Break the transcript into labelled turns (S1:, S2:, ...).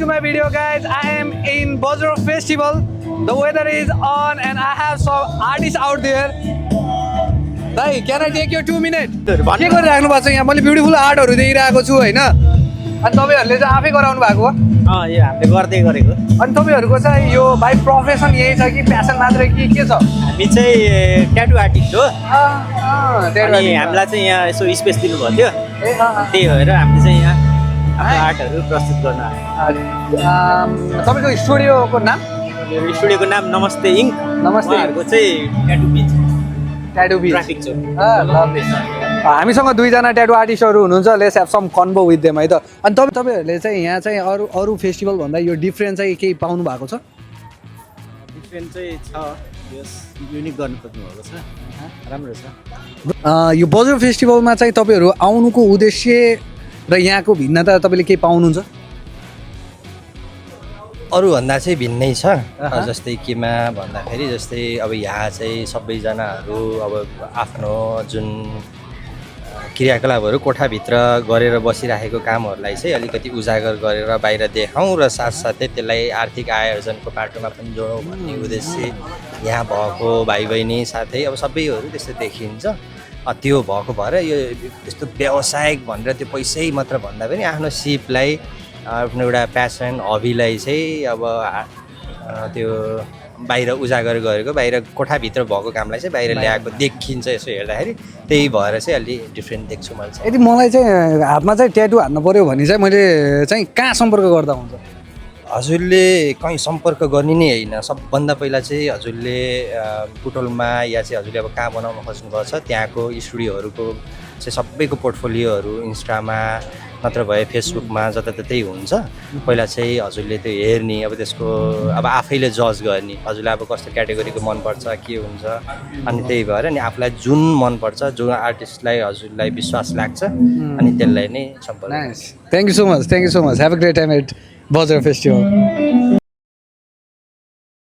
S1: to my video, guys. I am in Bajra Festival. The weather is on and I have some artists out there. Bhai, can I take your 2 minutes? के गरिराख्नु भएको छ यहाँ? मैले beautiful आर्टहरु देखिरहेको छु हैन? अनि तपाईहरुले चाहिँ आफै गराउनु भएको हो?
S2: यो हामीले गर्दै गरेको।
S1: अनि तपाईहरुको चाहिँ यो बाइ प्रोफेसन यही छ कि प्यासन मात्रै के छ?
S2: हामी चाहिँ ट्याटु आर्टिस्ट हो।
S1: ट्याटु
S2: अनि हामीलाई चाहिँ यहाँ यसो स्पेस दिनुभएको थियो। त्यही भएर हामीले चाहिँ यहाँ आफ्नो आर्टहरु प्रस्तुत गर्न आयो।
S1: तपाईको स्टुडियोको नाम?
S2: स्टुडियोको नाम नमस्ते इङ्क।
S1: नमस्ते।
S2: उहाँहरुको चाहिँ tattoo beach.
S1: Tattoo beach.
S2: Traffic छ।
S1: लभली। हामीसँग दुईजना ट्याटु आर्टिस्टहरु हुनुहुन्छ। Let's have some convo with them है त। अनि तपाईहरुले चाहिँ यहाँ चाहिँ अरु फेस्टिभल भन्दा यो डिफरेन्ट चाहिँ केही पाउनु भएको छ?
S2: डिफरेन्ट चाहिँ छ। यस युनिक गर्न खोज्नु भएको छ। राम्रो छ।
S1: यो बजार फेस्टिभलमा चाहिँ तपाईहरु आउनुको उद्देश्य र यहाँको भिन्नता तपाईले के पाउनुहुन्छ?
S3: अरूभन्दा चाहिँ भिन्नै छ। जस्तै केमा भन्दाखेरि जस्तै अब यहाँ चाहिँ सबैजनाहरू अब आफ्नो जुन क्रियाकलापहरू कोठाभित्र गरेर बसिराखेको कामहरूलाई चाहिँ अलिकति उजागर गरेर बाहिर देखाउँ र साथसाथै त्यसलाई आर्थिक आय आर्जनको बाटोमा पनि जोडौँ भन्ने उद्देश्य यहाँ भएको भाइ बहिनी साथै अब सबैहरू त्यस्तो देखिन्छ। त्यो भएको भएर यो त्यस्तो व्यावसायिक भनेर त्यो पैसै मात्र भन्दा पनि आफ्नो सिपलाई आफ्नो एउटा प्यासन हबीलाई चाहिँ अब त्यो बाहिर उजागर गरेको बाहिर कोठाभित्र भएको कामलाई चाहिँ बाहिर ल्याएको देखिन्छ यसो हेर्दाखेरि। त्यही भएर चाहिँ अलि डिफ्रेन्ट देख्छु मैले चाहिँ।
S1: यदि मलाई चाहिँ हातमा चाहिँ ट्याटु हान्नु पर्यो भने चाहिँ मैले चाहिँ कहाँ सम्पर्क गर्दा हुन्छ?
S3: हजुरले कहीँ सम्पर्क गर्ने नै होइन। सबभन्दा पहिला चाहिँ हजुरले पुटोलमा या चाहिँ हजुरले अब कहाँ बनाउन खोज्नुभएको छ त्यहाँको स्टुडियोहरूको चाहिँ सबैको पोर्टफोलियोहरू इन्स्टामा नत्र भए फेसबुकमा जताततै हुन्छ। पहिला चाहिँ हजुरले त्यो हेर्ने अब त्यसको अब आफैले जज गर्ने हजुरलाई अब कस्तो क्याटेगोरीको मनपर्छ के हुन्छ। अनि त्यही भएर नि आफूलाई जुन मनपर्छ जुन आर्टिस्टलाई हजुरलाई विश्वास लाग्छ अनि त्यसलाई नै सम्पर्क।
S1: Nice. Thank you so much. Have a great time at Bajra Festival.